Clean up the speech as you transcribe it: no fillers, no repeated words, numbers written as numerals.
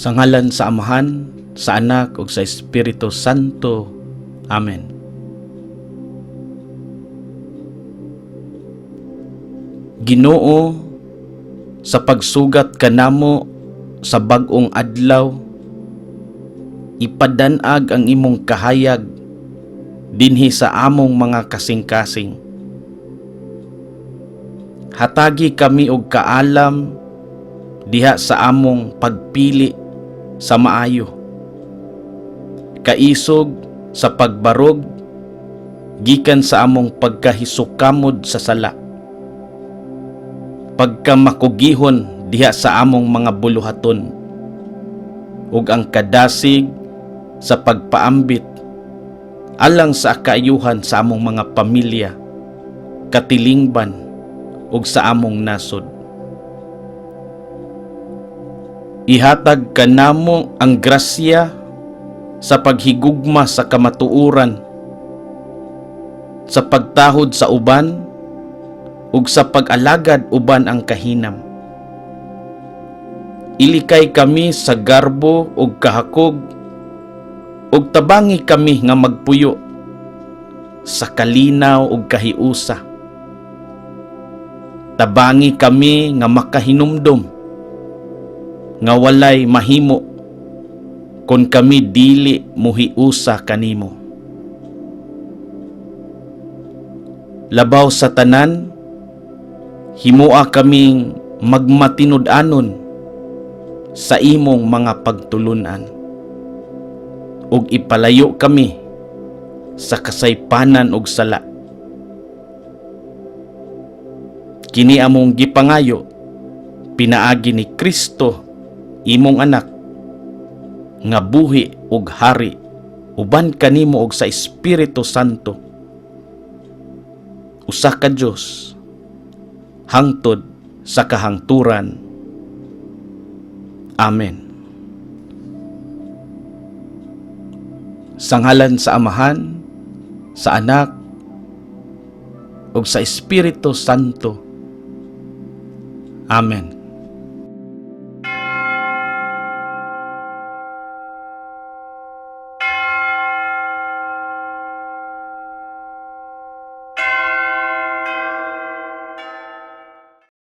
Sa ngalan sa Amahan, sa Anak ug sa Espiritu Santo. Amen. Ginoo, sa pagsugat kanamo sa bag-ong adlaw, ipadan-ag ang imong kahayag dinhi sa among mga kasing-kasing. Hatagi kami og kaalam diha sa among pagpili sa maayo. Kaisog sa pagbarog gikan sa among pagkahisukamod sa sala. Pagkamakugihon diha sa among mga buluhaton ug ang kadasig sa pagpaambit alang sa kaayuhan sa among mga pamilya, katilingban ug sa among nasod. Ihatag kanamo ang grasya sa paghigugma sa kamatuoran, sa pagtahod sa uban ug sa pag-alagad uban ang kahinam. Ilikay kami sa garbo ug kahakog ug tabangi kami nga magpuyo sa kalinaw ug kahiusa. Tabangi kami nga makahinumdom nga walay mahimo kon kami dili muhiusa kanimo. Labaw sa tanan, himoa kaming magmatinud-anon sa imong mga pagtulunan ug ipalayo kami sa kasaypanan ug sala. Kini among gipangayo pinaagi ni Kristo imong anak nga buhi ug hari uban kanimo og sa Espiritu Santo, usa ka Dios, hangtod sa kahangturan. Amen. Sa ngalan sa Amahan, sa Anak, ug sa Espiritu Santo. Amen.